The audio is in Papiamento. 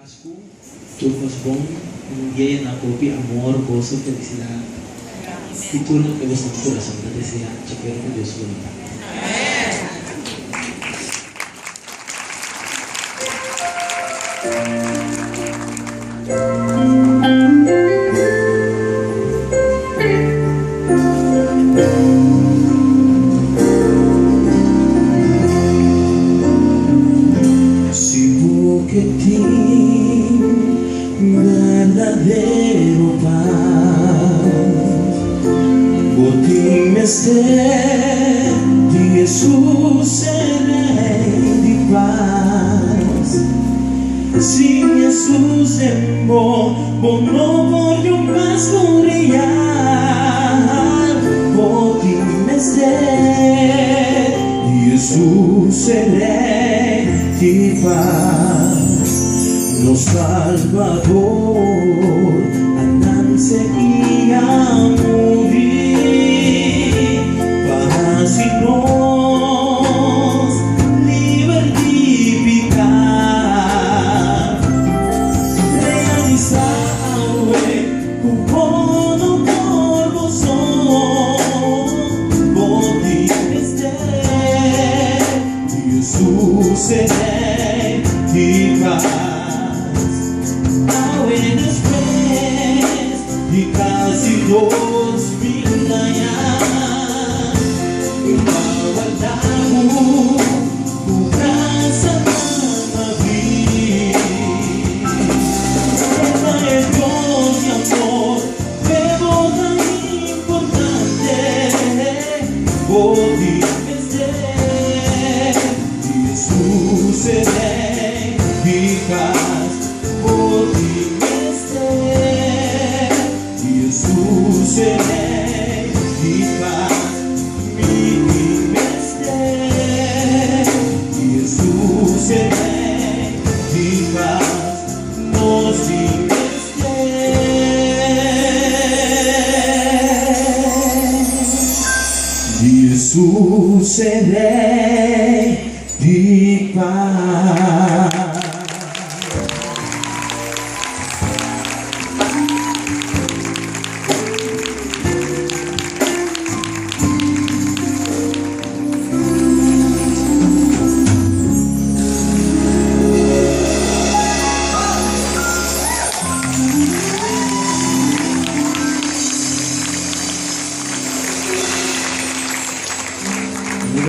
Pasku, tur kos bon, un dia yena ku hopi amor, goso, felisidat i tur loke boso kurason ta desea, djakuerdo ku Dios su boluntat. Si bo ke tin berdadero pas, bo tin mester di Hesus e Rei di pas. Sin Hesus den bo, bo no por di un Pasku real. Bo tin mester di Hesus e Rei di pas. Nos Salbador a nanse i a muri pa hasi nos liber di piká. Realisá awe ku bo no por bo so, bo tin mester di Hesus e Rei di pas. Awe despues di kasi 2000 aña, pa warda bo ku brasa nan abrí. E ta e Dios di amor, p'e bo ta importante, bo tin mester di Hesus e Rei di pas. Bo tin mester di Hesus e Rei di pas. Mi tin mester di Hesus e Rei di pas. Nos tin mester di Hesus e Rei di pas.